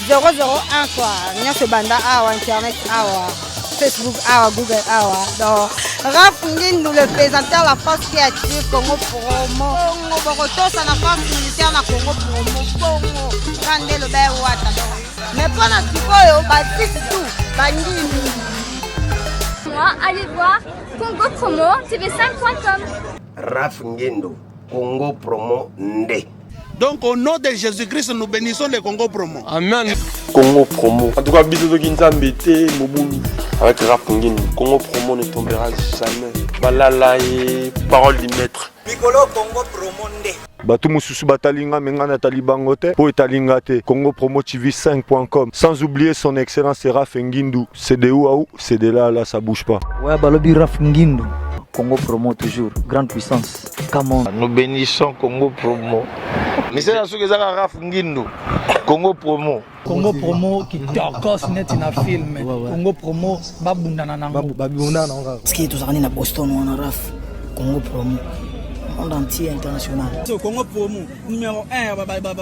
001 quoi. Nyonso ebanda awa, internet awa, Facebook awa, Google awa. Donc Raf Ngindu, le présentateur, la force qui attire. Congo Promo, Bongo bokotosa na force militaire na Congo Promo, bongo kande loba ewata. Donc mais mpona sikoyo basite tout bandimi. Moi, allez voir Congo Promo TV5.com. Raf Ngendo, Congo Promo nde. Donc au nom de Jésus-Christ, nous bénissons le Congo Promo. Amen. Congo Promo. En tout cas, bisous de Nzambe te mobulu. Avec Raf Ngindu, Congo Promo ne tombera jamais. Balala et parole du maître. Mikolo Congo Promo nde. Bato mosusu batali nga, me nga natali bango te mpo etali nga te. Congo Promo TV 5.com, sans oublier son excellence Raf Ngindu. C'est de où à où, c'est de là à là, ça bouge pas. Ouais, balobi Raf Ngindu, Congo Promo toujours grande puissance. Come on. Nous bénissons Congo Promo. Misala soki ezaka Raf Ngindu, Congo Promo. Congo Promo kitokos neti na film. Congo Promo babundana nango. Babundana nango kaka. Parce que tozalaka nde na Boston wana. Raf, Congo Promo monde entier, international. Congo Promo numéro 1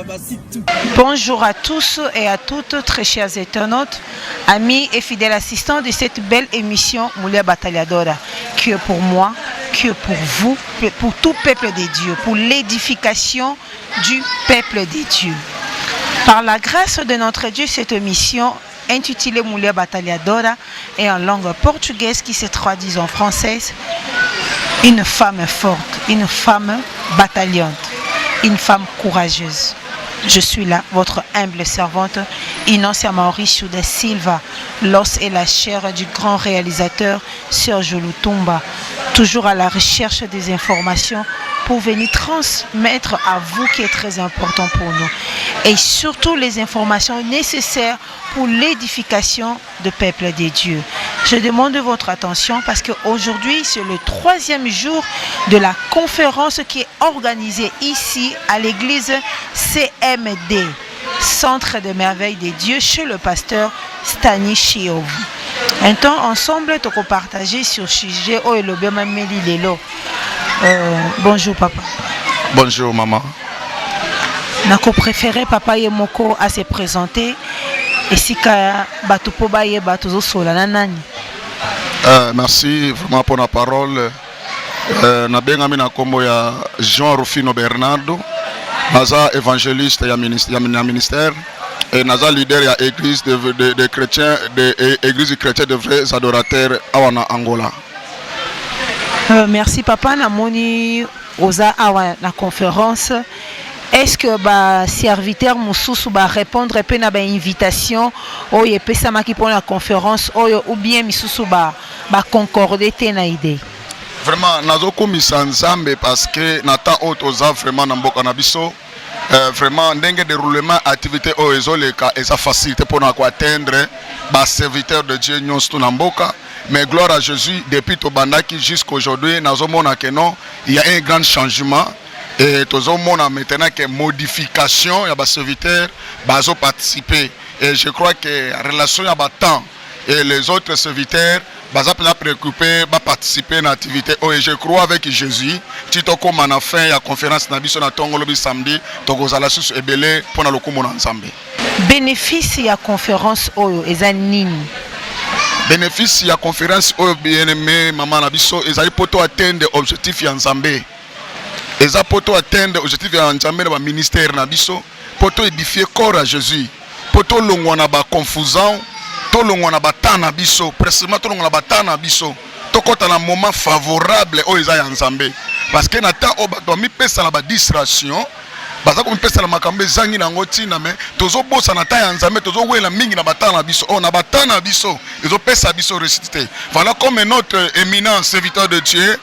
basite. Bonjour à tous et à toutes, très chers internautes, amis et fidèles assistants de cette belle émission Mulher Batalhadora, qui est pour moi, qui est pour vous, pour tout peuple de Dieu, pour l'édification du peuple de Dieu. Par la grâce de notre Dieu, cette émission intitulée Mulher Batalhadora est en langue portugaise qui se traduit en française. Une femme forte, une femme bataillante, une femme courageuse. Je suis là, votre humble servante, Inoncia Mauricio da Silva, l'os et la chair du grand réalisateur Sergio Lutumba, toujours à la recherche des informations pour venir transmettre à vous qui est très important pour nous. Et surtout les informations nécessaires pour l'édification du peuple de Dieu. Je demande votre attention parce qu'aujourd'hui, c'est le troisième jour de la conférence qui est organisée ici à l'église CMD, Centre de merveilles de Dieu, chez le pasteur Stani Chiov. Un temps ensemble, tu partager sur sujet oyo elobemameli lelo. Bonjour papa. Bonjour maman. Nako préféré papa ye moko à se présenter esika bato mpo bayeba tozosola na nani. Merci vraiment pour la parole. Nabengami na nkombo ya Jean Rufino Bernardo, naza évangéliste ya ministère et naza leader ya église de chrétiens de église chrétien de vrais adorateurs awa na Angola. Merci papa. Namoni oza awa na conférence. Est-ce que baserviteur mosusu barépondre mpe na bainvitation oyo epesamaki mpona conférence oyo, ou bien misusu baconcorde te na idée? Vraiment nazokumisa Nzambe parce que na temps oyo toza vraiment na mboka na biso, vraiment ndenge déroulement activité oyo ezoleka eza facile te mpona koatteindre baserviteur de Dieu nyonso to na mboka. Mais gloire à Jésus, depuis tobandaki jusqu'aujourd'hui, nazomona ke non, il y a un grand changement et tozomona maintenant que modification ya baserviteur bazoparticiper. Et je crois que relation ya batemps et les autres serviteurs baza mpenza préoccupé baparticiper na activité oyo. Et je crois avec Jésus, ti tokóma na fin ya conférence na biso na ntongo lobi samedi, tokozala susu ebele mpona lokumu na Nzambe. Bénéfice ya conférence oyo eza nini? Bénéfice ya conférence oyo, bien aimé mama na biso, ezali mpo to atteindre objectif ya Nzambe. Eza mpo to atteindre objectif ya Nzambe na baministère na biso, mpo to édifie corps ya Jésus, mpo tolongwa na baconfusion, tolongwa na batemps na biso, précisément tolongwa na batemps na biso, tokɔta na moment favorable oyo eza ya Nzambe. Parce que na temps oyo bato bamipesa na badistraction, baza komipesa na makambo ezangi nango ntina, me tozobosana temps ya Nzambe, tozowela mingi na batemps na biso. Oyo na batemps na biso ezopesa biso réussite te. Voilà, comme notre éminent serviteur de Dieu,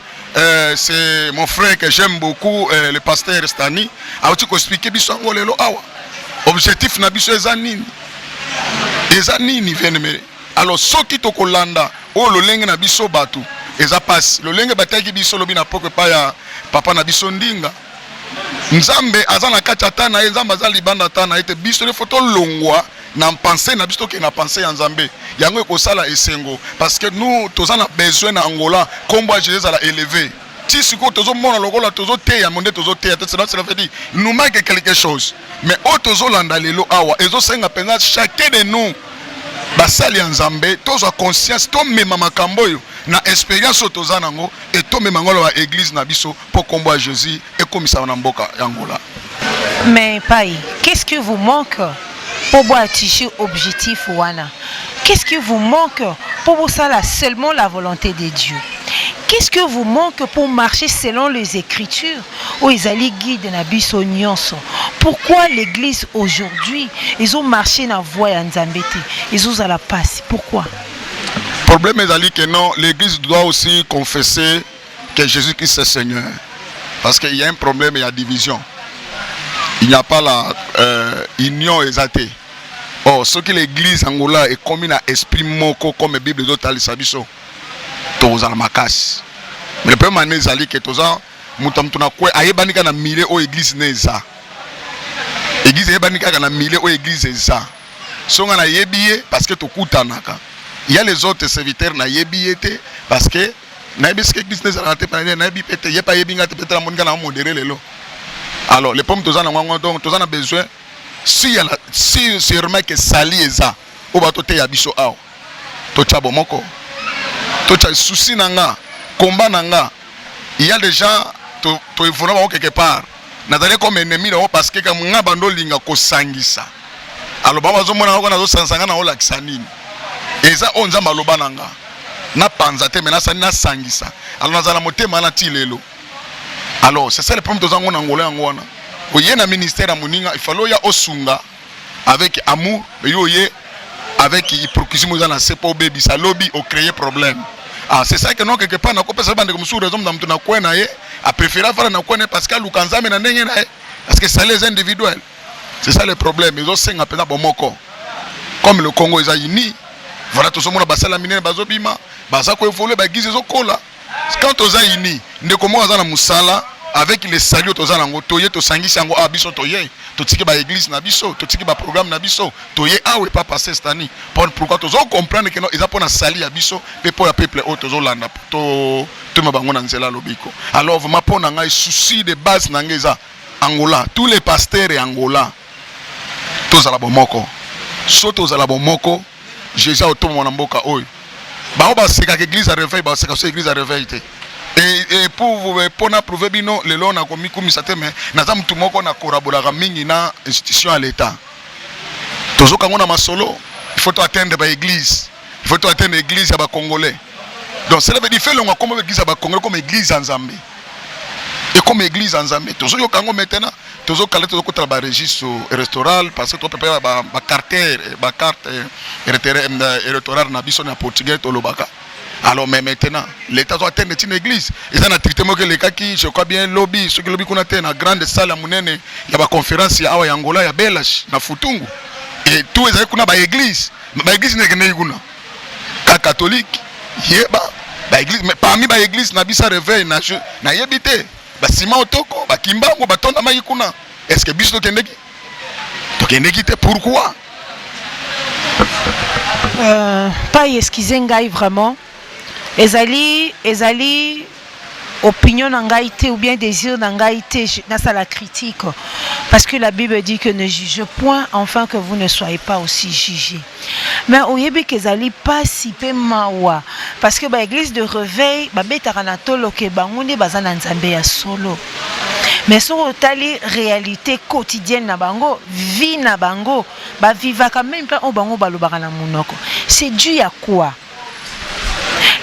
c'est mon frère que j'aime beaucoup, le pasteur Stani, auti koexpliquer biso yango lelo awa. Objectif na biso eza nini? Eza nini, bien-aimé? Alors soki tokolanda oyo lolenge na biso bato, eza pasi. Lolenge batiaki biso lobi na poko epai ya papa na biso Ndinga, Nzambe aza na kati ata na ye, Nzambe aza libanda ata na ye te. Biso il faut tolongwa na pensée na biso, tokende na pensée ya Nzambe. Yango ekosala esengo parce que nous toza na besoin na Angola nkombo ya Jésus ezala élevé. Ti sikoyo tozomona lokola tozoteya mo nde tozoteya te, cela veut dire nous manque quelque chose. Mais oyo tozolanda lelo awa ezosenga mpenza chacun de nous basali ya Nzambe tozwa conscience, tomema makambo oyo na experience oyo toza nango e tomema yango na ba église na biso mpo nkombo ya Jésus ekomisama na mboka ya Angola. Mais Pai, qu'est-ce qui vous manque pour bo attacher objectif wana? Qu'est-ce qui vous manque pour bosala seulement la volonté de Dieu? Qu'est-ce que vous manque pour marcher selon les Écritures oyo ezali guide na biso nyonso? Pourquoi l'église aujourd'hui ezo marcher na voie ya Nzambe te, ezozala pasi? Pourquoi? Problème ezali que non, l'église doit aussi confesser que Jésus-Christ est Seigneur. Parce qu'il y a un problème, il y a division. Il n'y a pas la union eza te. Or, soki l'église Angola ekomi na esprit moko comme Bible ezotalisa biso, tokozala makasi. Mais le problème ane ezali ke toza moto ya moto na kwe ayebani kaka na milieu oyo église ne eza. Église eyebani kaka na milieu oyo église eza. So nga nayebi ye parce que tokutanaka. Il y a les autres serviteurs nayebi ye te parce que nayebi soki église ne ezalaka te, pana nayebi pe te, ye pe ayebi nga te, peut-être amoni nga na modéré lelo. Alors le problème toza na yango, donc toza na besoin si ya la, si sûrement que sali eza oyo bato teya biso awa, totya bomoko, totya souci na nga, combat na nga. Il y a des gens to to évoluer bango quelque part, nazali comme ennemi na bango parce que nga bando linga kosangisa. Alors bango bazomona nga nazosangisa, nga naolakisa nini eza oyo Nzambe aloba na nga, napanza te, mais nasali nasangisa. Alors nazala motema wana ti lelo. Alors c'est ça le problème toza ngo na Angola. Yango wana oye na ministère ya moninga, il fallait oya osunga avec amour, mais yo oye avec hypocrisie mo eza na se mpo obebisa lobi ocréer problème. Ah, c'est ça que non, quelque part nakopesa bandeko mosusu raison na moto na kwe na ye, apréféré afala na kwe na ye parce que aluka Nzambe na ndenge na ye, parce que sali eza individuel. C'est ça le problème. Ezosenga mpenza bomoko comme le Congo eza uni. Voilà, tozomona basala minene bazobima, baza koévoluer, baéglise ezokola. Quand toza uni, ndeko moko aza na mosala avec les salut oyo toza nango, toye tosangisi yango awa. Biso toye totiki baéglise na biso, totiki baprogramme na biso, toye awa epa pasteur Stani. Pourquoi? Tozo comprendre que non, eza mpona sali ya biso mpe mpo ya peuple oyo tozolanda, to toma bango na nzela lobiko. Alors vraiment, mpo na ngai, souci de base na ngai eza Angola, tous les pasteurs ya Angola tozala bomoko. So tozala bomoko, Jésus aotomama na mboka oyo. Bango basekaka église ya réveil, baseka so église ya réveil te. Et pour mpona prouver bino lelo, nakomikumisa te, mais naza mutu moko na collaboraka mingi na institution ya l'État. Tozokango na masolo, il faut to atteindre baéglise, il faut to atteindre église ya bacongolais. Donc cela veut dire fait elongo akoma église ya bacongolais comme église ya Nzambe, ekoma église ya Nzambe. Tozoyoka yango maintenant, tozokala, tozokotala baregistre électoral parce que toprépare bacarte, bacarte électorale na biso na portugais tolobaka. Alors mais maintenant l'État azo atteindre ntina église eza na traité moko elekaki, je crois bien lobi, soki lobi kuna te, na grande salle ya monene ya baconférence ya awa ya Angola ya Belash na Futungu, et tout ezali kuna. Baéglise, baéglise nekendeki kuna ka catholique, yeba baéglise, mais parmi baéglise na biso ya réveil nayebi te, basima otoko bakimbango batondamaki kuna. Est ce que biso tokendeki? Tokendeki te. Pourquoi? Pas excuse ngai vraiment, ezali opinion na ngai te ou bien désir na ngai te nasala critique, parce que la Bible dit que ne juge point enfin que vous ne soyez pas aussi jugés. Mais oyebi ke ezali pasi mpe mawa parce que baéglise de réveil babetaka na tolo ke bango nde baza na Nzambe ya solo, mais soki otali réalité quotidienne na bango, vie na bango, bavivaka même mpe oyo bango balobaka na monoko. C'est dû à quoi?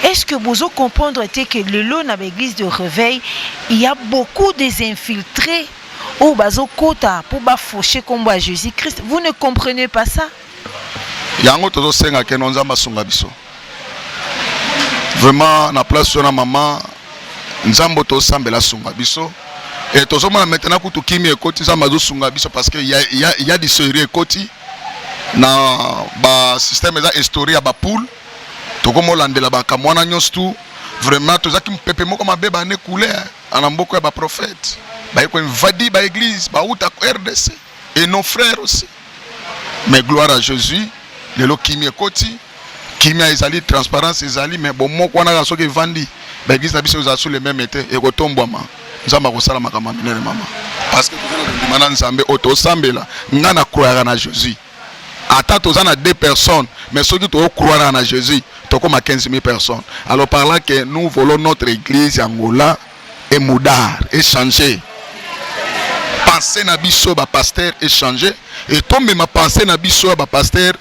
Est-ce que vous comprendre que lelo na l'église de réveil, il y a beaucoup des infiltrés oyo bazokota pour bafaucher kombo ya Jésus-Christ? Vous ne comprenez pas ça? Yango tozosenga keno Nzambe asunga biso vraiment na place wana. Mama, Nzambe tosambela asunga biso. E tozomona maintenant kutu kimi ekoti, Nzambe azosunga biso parce que ya du sérieux ekoti na basystème eza instauré ya bapoule. Tokomolandela bakambo wana nyonso tu. Vraiment tozalaki mopepe moko mabe bane couleur na mboka ya baprophète, baye koinvadi baéglise, bauta RDC et nos frères aussi. Mais gloire à Jésus, lelo kimia ekoti, kimia ezali, transparence ezali. Mais bomoko wana kaka soki evandi. Baeglise na biso ezala sous le meme te, ekotombwama. Nzambe akosala makambo ya minene mama, parce que toza na kondima na Nzambe oyo tosambela. Nga na croyaka na Jésus, ata toza na deux personnes, mais soki tokroiraka na Jésus, tokoma 15 000 personnes. Alors par là que nous voulons notre église ya Angola emudar, echanger pensée na biso bapasteur, echanger e tomema pensée na biso ya bapasteur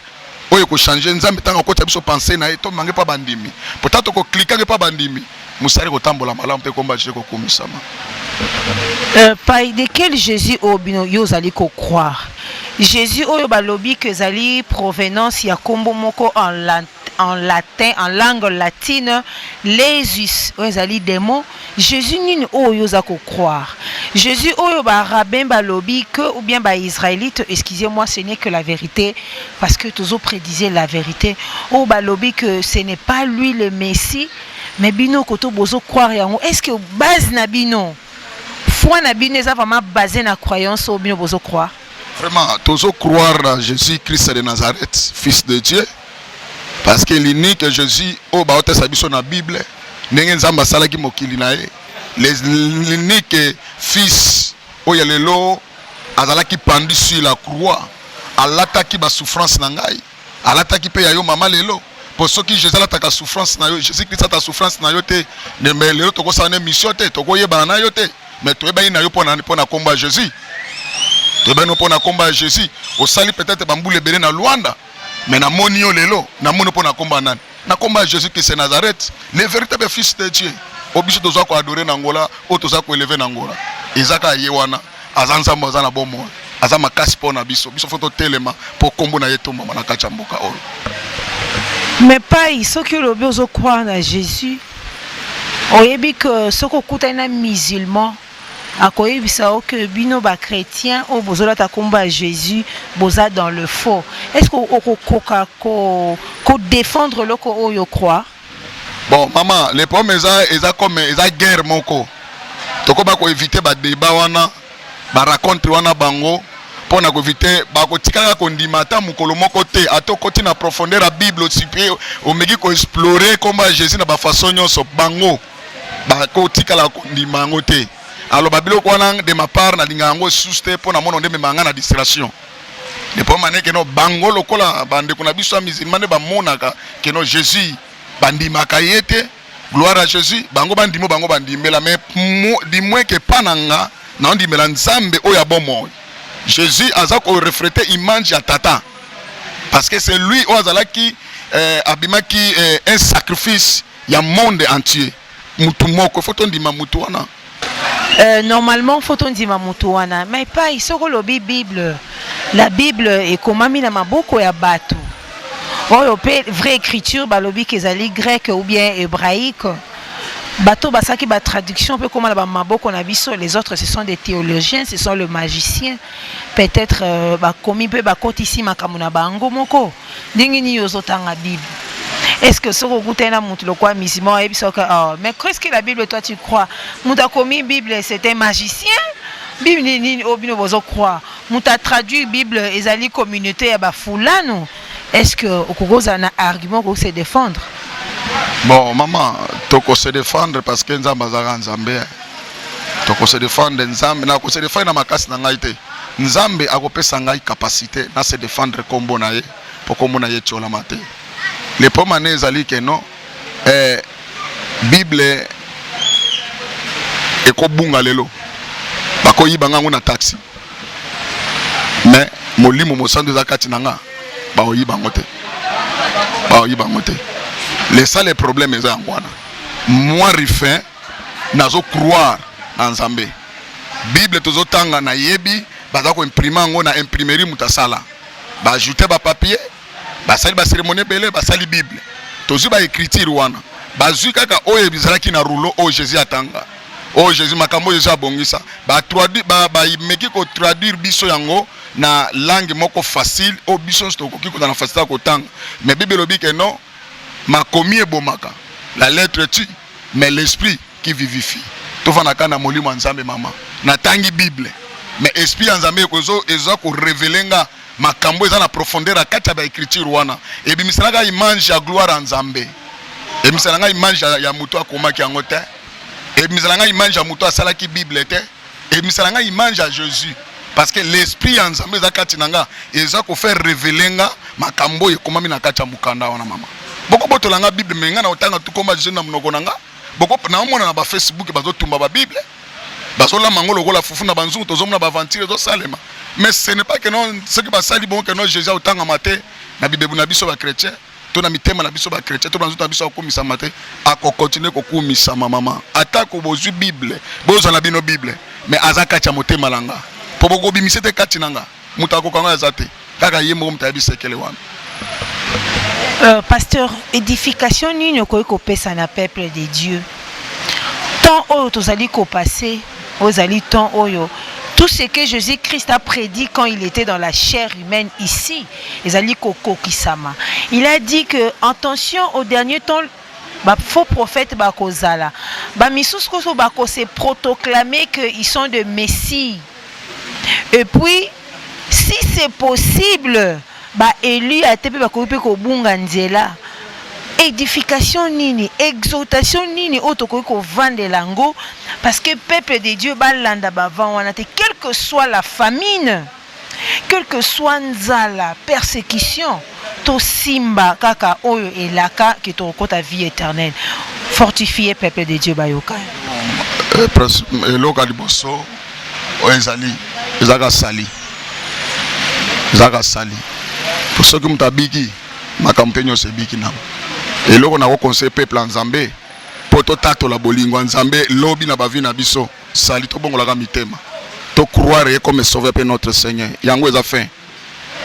oyo ekochange. Nzambe ntango akotisa biso pensée na ye, tomange mpa bandimi, pota tokoklikake mpa bandimi, mosala ekotambola malamu mpe komba Jésus ekokumisama. Pai de quel Jésus oyo bino yo ozali kocroire? Jésus oyo balobi ke ezali provenance ya nkombo moko en latin, en langue latine, Lesus, oyo ezali démon. Jésus nini oyo oza kocroire? Jésus oyo barabbin balobi que, ou bien baisraélite, excusez-moi, ce n'est que la vérité, parce que toujours prédiser la vérité, oyo balobi que ce n'est pas lui le messie, mais bino koto bozo croire yango? Est ce que base na bino, foi na bino eza vraiment basé na croyance oyo bino bozo croire? Vraiment, tozo croire à Jésus Christ de Nazareth, fils de Dieu, parce que l'unique Jésus oyo baotesa biso na Bible, ndenge Nzambe asalaki mokili na ye, l'unique fils oyo ya lelo azalaki pendu sur la croix, alataki basouffrance na ngai, alataki mpe ya yo mama lelo. Po soki Jésus alataka souffrance na yo, Jésus Christ ata souffrance na yo te, mais lelo tokosala na mission te, tokoyebana na yo te. Mais toyebani na yo mpona nkombo ya Jésus, toyebani mpo na nkombo ya Jésus. Osali peut-être bambula ebele na Lwanda, mais namoni yo lelo, namoni mpo na nkombo ya nani? Na nkombo ya Jésus Christ de Nazareth, le véritable fils de Dieu oyo biso toza koadorer na Angola, oyo toza koélever na Angola. Eza kaka ye wana aza Nzambe, aza na bomoi, aza makasi mpo na biso. Biso faut totelema mpo nkombo na ye tombama na kati ya mboka oyo. Mais pai, soki olobi ozocroire na Jésus, oyebi ke soki okutani na musulman, akoyebisa yo ke bino bachrétien oyo bozolata nkombo ya Jésus boza dans le faux. Est ce que okokoka kodéfendre eloko oyo croire? Bon mama, le problème eza comme eza guerre moko. Tokoba koéviter badébat wana, barencontre wana bango, mpo na koéviter bakotikaka kondima ata mokolo moko te. Ata okoti na profondeur ya Bible, osipie, omeki koexplorer nkombo ya Jésus na bafaçon nyonso, bango bakotikala kondima yango te. Alors babiloko wana, de ma part, nalinga yango susu te, mpo na mona nde memaka nga na distraction. Le problème ane keno bango lokola bandeko na biso ya musulman nde bamonaka keno Jésus bandimaka ye te. Gloire à Jésus, bango bandimo, bango bandimela, mais du moins ke pa na nga, naondimela Nzambe oyo ya bomoi. Jésus aza korefléter image ya Tata, parce que c'est lui oyo azalaki abimaki un sacrifice ya monde entier, mutu moko. Faut tondima mutu wana. Normalement faut tondima mutu wana, mais pai, soki olobi Bible, la Bible ekomami na maboko ya bato oyo mpe vraie écriture balobi ke ezali grec ou bien hébraïque. Bato basalaki batraduction mpe ekóma na bamaboko na biso. Les autres, ce sont des théologiens, ce sont le magicien peut-être, bakomi mpe bakotisi makambo na bango moko. Ndenge nini ozotanga Bible? Est ce que soki okutani na motu lokola musulman, oyebi soki: "Oh, mais qu'est ce que la Bible, toi tu crois, moto akomi Bible c'est un magicien, Bible nini oyo bino bozocroire, moto atraduire Bible ezali communauté ya bafulano"? Est ce que okoki ozala na argument, okoki se défendre? Bon mama, tokose défendre parce que Nzambe azalaka Nzambe. Tokose défendre, Nzambe, nakose défendre na makasi na ngai te. Nzambe akopesa ngai capacité na se défendre nkombo na ye, mpo nkombo na ye etiolama te. Le problème ane ezali ke non, Bible ekobunga lelo, bakoyiba ngango na taxi, mais Molimo Mosantu eza kati na nga, bakoyiba yango te, bakoyiba yango te. Le ça, le problème eza yango wana. Moi Rufin, nazo croire na Nzambe. Bible tozotanga, nayebi baza koimprimer yango na imprimerie, moto asala, baajouter bapapier, basali bacérémonie ebele, basali Bible. Tozwi baécriture wana, bazwi kaka oyo ezalaki na rouleau, oyo Jésus atanga, oyo Jésus, makambo oyo Jésus abongisa, bameki kotraduire biso yango na langue moko facile oyo biso nyonso tokoki kozala na facilité ya kotanga. Mais Bible elobi ke non, makomi ebomaka, la lettre tue, mais l'esprit qui vivifie. Tofandaka na Molimo ya Nzambe. Mama, natangi Bible, mais esprit ya Nzambe eza korévéler nga makambo eza na profondeur ya kati ya baécriture wana, ebimisalaka image ya gloire ya Nzambe. Ebimisela ngai image ya moto akomaki yango te. Ebimisela ngai image ya moto asalaki Bible te. Ebimisela ngai image ya Jésus. Parce que l'esprit ya Nzambe eza kati na nga, eza ko faire révéler nga makambo oyo ekomami na kati ya mokanda wana mama. Bokobotola nga Bible mais nga na otanga tout komba Jésus na monoko na nga. Boko naomona na ba Facebook bazotumba ba Bible. Bazolamba yango lokola fufu na banzungu, tozomona ba aventure ezosalema. Mais ce n'est pas que non soki basali bongo que non Jésus aotangama te na bibebu na biso ba chrétiens. To na mitema na biso ba chrétien, to na nzoto na biso akokumisama te, akokontinue kokumisama mama. Atako bozwi Bible, bozwa na bino Bible, mais aza kati ya motema na nga, po bokobimisa te kati na nga, moto akoka nga aza te, kaka ye moko moto ayebi sekele wana. Pasteur, edification nini okoki kopesa na peuple de Dieu? Temps oyo tozali kopasser, oyo ezali temps oyo tout ce que Jésus-Christ a prédit quand il était dans la chair humaine ici, ezali kokokisama. Il a dit que attention au dernier temps, ba faux prophètes bakozala, ba misusu kusu bako se protoclamer que ils sont de messie. Et puis si c'est possible, ba élus ate pe bakoki pe kobunga nzela. Edification nini, exhortation nini oyo tokoki kovandela yango, parce que peuple de Dieu balanda ba vent wana te, quelle que soit la famine, quelle que soit nzala, persécution, tosimba kaka oyo elaka ke tokokota vie éternelle. Fortifier peuple de Dieu bayoka. Eloko ya liboso oyo ezali, ezalaka sali, ezalaka sali. Po soki moto abiki, makambo mpe nyonso ebiki nango. Eloko na koconseille peuple ya Nzambe, po totatola bolingo ya Nzambe lobi na bavi na biso, sali tobongolaka mitema, to croire ye comme sauveur pe notre Seigneur. Yango eza fin.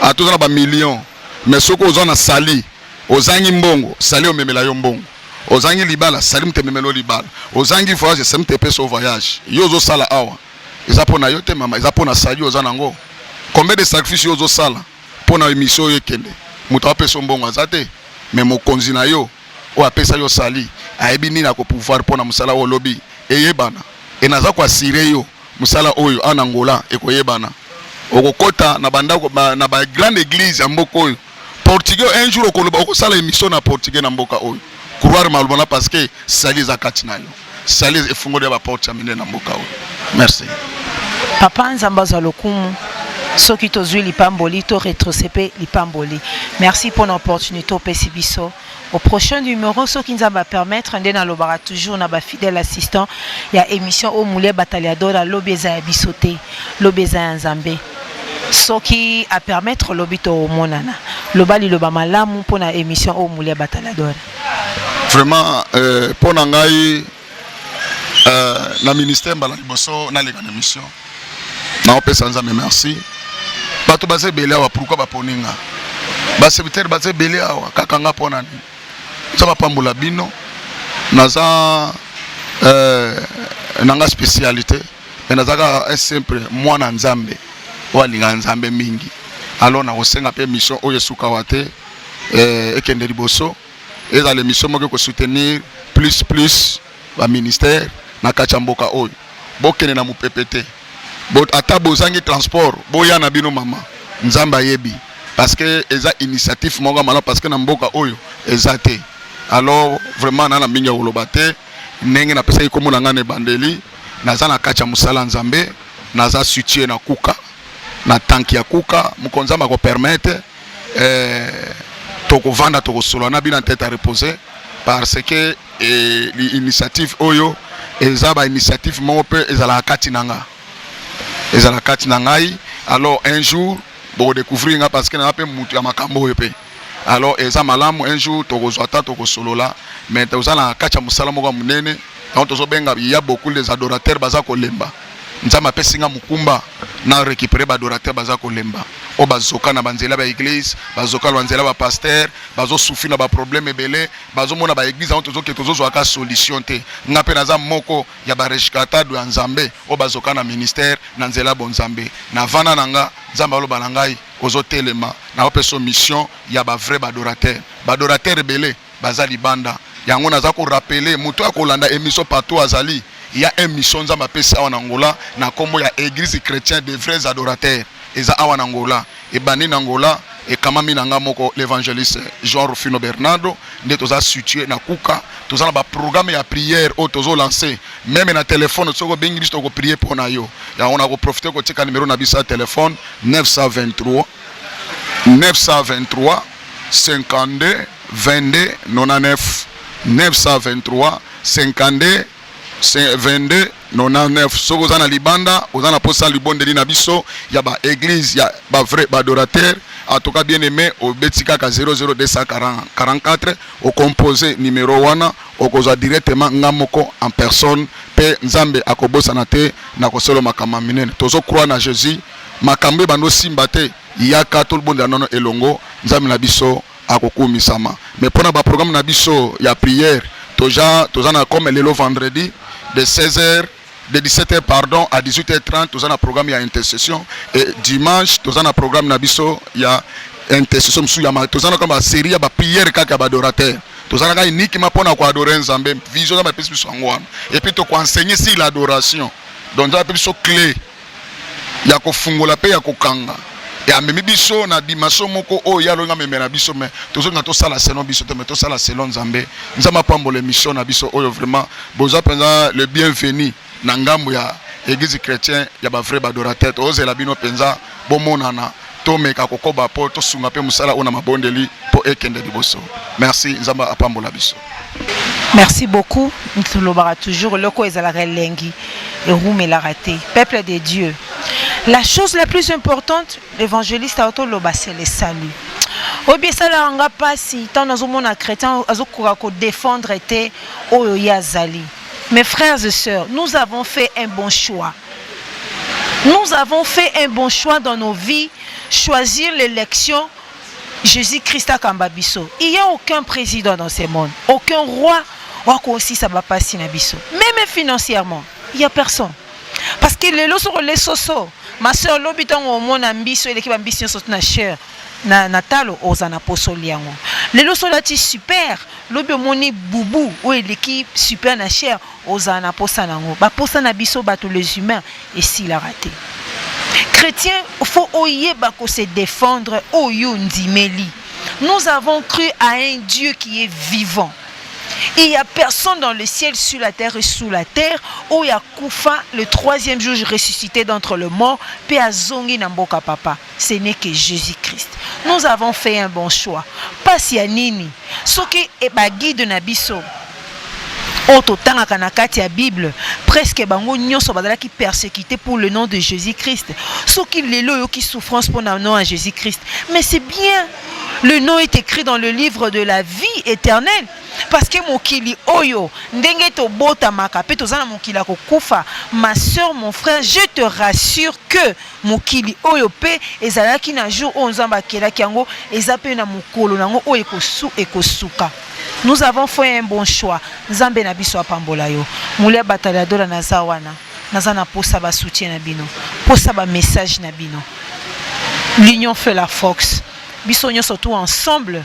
Ata oza na ba millions, mais soki oza na sali, ozangi mbongo, sali omemela yo mbongo. Ozangi libala, sali moto ememela yo libala. Ozangi voyage, sali moto epesa yo voyage. Yo ozosala awa, eza mpo na yo te mama, eza mpo na sali oza nango. Combien de sacrifices yo ozosala mpo na émission oyo ekende? Moto apesa yo mbongo aza te, mais mokonzi na yo oyo apesa yo sali ayebi nini ako pouvoir mpo na mosala oyo olobi eyebana. E naza ko assurer yo mosala oyo awa na Angola ekoyebana. Okokota na bandako na ba grande église ya mboka oyo portugais, un jour okoloba okosala émission na portugais na mboka oyo. Croire maloba na, parce que sali eza kati na yo. Sali efungoli ya ba porte ya minene na mboka oyo. Merci. Papa Nzambe azwa lokumu. Soki tozwi lipamboli, to retrousser pe lipamboli. Merci pour l'opportunité opesi biso. Au prochain numéro, soki Nzambe a permettre, nde nalobaka toujours na ba fidèles assistants ya émission oyo Mulia Batalhadora, lobi eza ya biso te, lobi eza ya Nzambe. Soki a permettre, lobi tomonana. Loba liloba malamu mpona émission oyo Mulia Batalhadora. Vraiment, mpo na ngai, na ministère mbala liboso naleka na émission, naopesa Nzambe merci. Bato baza ebele awa, pourquoi baponi nga? Baserviteur baza ebele awa, kaka nga mpo na nini? Nzambe apambola bino. Naza nanga spécialité, mais naza kaka un simple mwana Nzambe oyo alingaka Nzambe mingi. Alors nakosenga mpe mission oyo esukawa te, ekende liboso, ezala émission moko ekosoutenir plus plus baministère na kati ya mboka oyo. Bokende na mopepe te, ata bozangi transport, boya na bino mama, Nzambe ayebi, parce que eza initiative moko ya malamu, parce que na mboka oyo eza te. Alors vraiment na mingi ya koloba te. Ndenge napesaki kombo na ngai na ebandeli, naza na kati ya mosala Nzambe, naza situé na Kuka, na tanki ya Kuka. Mokonzi Nzambe akopermettre, tokovanda, tokosolola na bino en tête à reposer, parce que initiative oyo eza ba initiative moko mpe ezalaka kati na nga, ezalaka kati na ngai. Alors un jour bokodécouvrir nga, parce que naza mpe mutu ya makambo oyo mpe. Alors eza malamu, un jour tokozwa ata tokosolola, mais toza na kati ya mosala moko ya monene. Donc tozobenga ya beaucoup les adorateurs baza kolemba. Nzambe apesi nga mokumba na récupérer baadorateur baza kolemba, oyo bazoka na banzela ba église, bazoka na banzela bapasteur, bazosouffrir na baproblème ebele, bazomona baéglise yango tozoke tozozwaka solution te. Nga mpe naza moko ya barescatado ya Nzambe oyo bazoka na ministère na nzela bonzambe. Navanda na nga, Nzambe aloba na ngai, ozotelema, naopesa mission ya bavrai baadorateur. Baadorateur ebele baza libanda. Yango naza korappeler moto akolanda émission partout azali, ya émission Nzambe apesi awa na Angola na nkombo ya Église chrétien des vrais adorateurs, eza awa na Angola. Ebandi na Angola, ekamami na nga moko l'evangeliste João Rufino Bernardo, nde toza situe na Kuka. Toza na ba programme ya prière oyo tozo lancer meme na telephone, soki obengi biso toko prier mpo na yo. Yango na ko profiter kotika numero na biso ya telephone 923 923 52 22 99 923 52 22 99. Soki oza na libanda, oza na posa libondeli na biso ya ba eglise ya ba vrai ba adorateur, en tout cas bien aimé, obeti kaka 00244 ocompose numero wana, okozwa directement nga moko en personne, pe Nzambe akobosana te na kosolo makambo minene. Tozo croire na Jésus, makambo ebando simba te, yaka tolibondela nono elongo, Nzambe na biso akokumisama. Mais pona ba programme na biso ya prière, toza toza na comme lelo vendredi de 16h de 17h pardon à 18h30 toza na programme ya intercession, et dimanche toza na programme na biso ya intercession mosusu ya toza na kama série ya ba prière kaka ya ba adorateur. Toza kaka uniquement pona ko adorer Nzambe, vision Nzambe apesi biso yango wana, et puis toko enseigner sur l'adoration. Donc Nzambe apesi biso clé ya kofungola mpe ya kokanga, e amemi biso na dimension moko oyo ye alongi amemela biso, mais tozolinga tosala selon biso te, mais tosala selon Nzambe. Nzambe apambola émission na biso oyo, vraiment boza mpenza le bienvenu na ngambo ya église chrétien ya ba vrai adorateur. Tozela bino mpenza bomonana, tomeka kokoba mpo tosunga mpe mosala oyo na mabondeli mpo ekende liboso. Merci, Nzambe apambola biso. Merci beaucoup. Tolobaka toujours eloko ezalaka elengi erumelaka te. Peuple de Dieu, la chose la plus importante, l'évangéliste aotoloba, c'est le salut. Oyebi, esalaka nga mpasi ntango nazomona chrétien azokoka kodéfendre te oyo ye azali. Mes frères et sœurs, nous avons fait un bon choix. Nous avons fait un bon choix dans nos vies, choisir l'élection Jésus-Christ akamba biso. Il n'y a aucun président dans ce monde, aucun roi wakosisa bapasi na biso, même financièrement, il n'y a personne. Parce que lelo soko le soso, ma sœur, lobi ntango omona mbiso eleki bambisi nyonso na cher na talo, oza na posoli yango. Lelo so olati super, lobi omoni bubu oyo eleki super na cher, ozala na posa nango. Baposa na biso bato, les humains, esilaka te. Chrétien, faut oyeba ko se défendre oyo ndimeli. Nous avons cru à un Dieu qui est vivant. Il n'y a personne dans le ciel, sur la terre et sous la terre oyo akufa le troisième jour ressuscité d'entre le mort pe azongi na mboka papa. Ce n'est que Jésus-Christ. Nous avons fait un bon choix. Pasi ya nini? Soki e ba guide na biso oyo totangaka na kati ya Bible, presque bango nyonso bazalaki persécuté pour le nom de Jésus-Christ. Soki lelo oyoki souffrance pour le nom de Jésus-Christ, mais c'est bien, le nom est écrit dans le livre de la vie éternelle. Parce que mokili oyo ndenge tobotamaka pe toza na mokili ya kokufa, ma soeur, mon frère, je te rassure que mokili oyo pe ezalaki na jour oyo Nzambe akelaki yango, eza pe na mokolo nango oyo ekosu ekosuka. Nous avons fait un bon choix. Nzambe na biso apambola yo. Mulia Bataliadola, naza wana, naza na posa ba soutien na bino, posa ba message na bino. L'union fait la force. Biso nyonso tout ensemble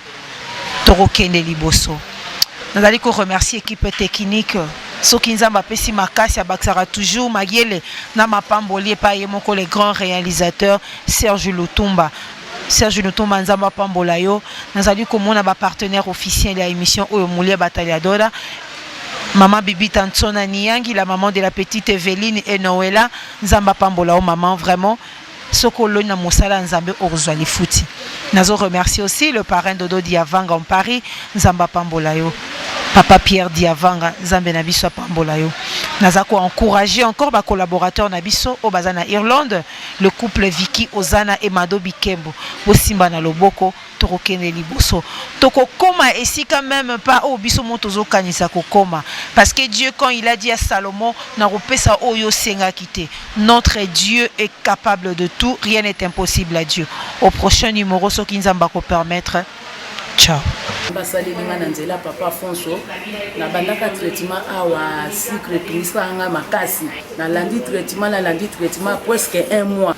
tokokende liboso. Nazali ko remercier équipe technique. Soki Nzambe apesi makasi, abakisaka toujours mayele na mapamboli epai ye moko, le grand réalisateur Serge Lutumba. Serge Lutumba, Nzambe apambola yo. Nazali komona ba partenaire officiel ya émission oyo Mulia Bataliadora, Maman Bibita Ntsona Niyangi, la maman de la petite Evelyne et Noëlla. Nzambe apambola yo maman, vraiment soki oloni na mosala ya Nzambe okozwa lifuti. Nazo remercier aussi le parrain Dodo Diavanga en Paris. Nzambe apambola yo. Papa Pierre Diavanga, Nzambe na biso apambola yo. Naza ko encourager encore ba collaborateurs na biso oyo baza na Irlande, le couple Vicky Ozana et Mado Bikembo. Bosimba na loboko, tokokende liboso. Tokokoma esika même pas oyo biso mo tozokanisa kokoma. Parce que Dieu, quand il a dit à Salomon, nakopesa oyo osengaki te. Notre Dieu est capable de tout, rien n'est impossible à Dieu. Au prochain numéro, soki Nzambe ako permettre. Ciao. Basaleli nga na nzela papa Afonso, nabandaka traitement awa, sucre etungisaka nga makasi. Nalandi traitement, nalandi traitement presque un mois.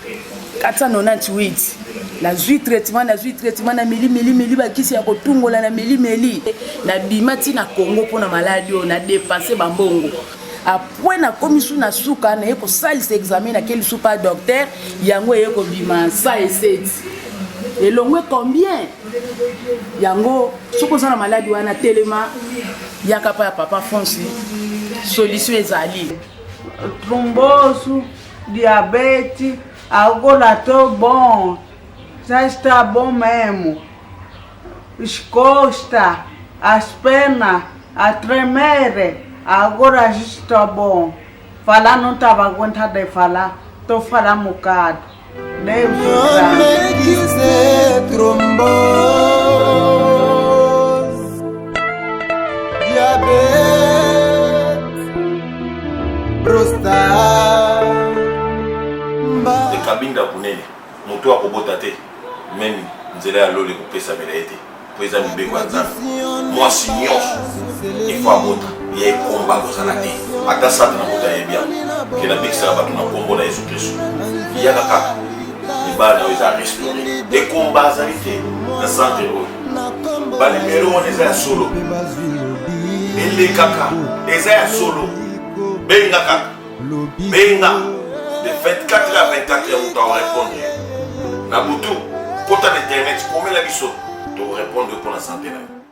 498 nazwi traitement, nazwi traitement, na meli meli meli bakisi ya kotungola, na meli meli, nabima ti na Congo mpona maladi oyo, na dépense bambongo. Après nakomi su na suka, naye kosalisa examen, nakeli su pa docteur, yango eye kobima 107. Elongwe combien? Yango soki oza na maladi wana telema yaka pa ya papa Fonsi solution ezali. Thrombose, diabète, agora tô bom. Já está bom mesmo. As costas, as pernas, a tremer, agora já está bom. Falar não estava aguentando de falar, tô falando um bocado. Deus Kabinda kunene moto akobota te meme nzela ya lola ekopesamela ye te mpo eza mibeko ya nzambe mwasi nyonso ifo abota ye ekomba kozala te ata satana moto ayebi yango ke nabikisaka bato na nkombo na yesu kristo yaka kaka libala na yo eza restaure ekomba azali te na centre oyo banimero wana eza ya solo elekaka eza ya solo benga kaka benga de 24 à 24 heures moto akorépondre yo na butu kota na internet komela biso tokorépondre yo mpo na sante na yo.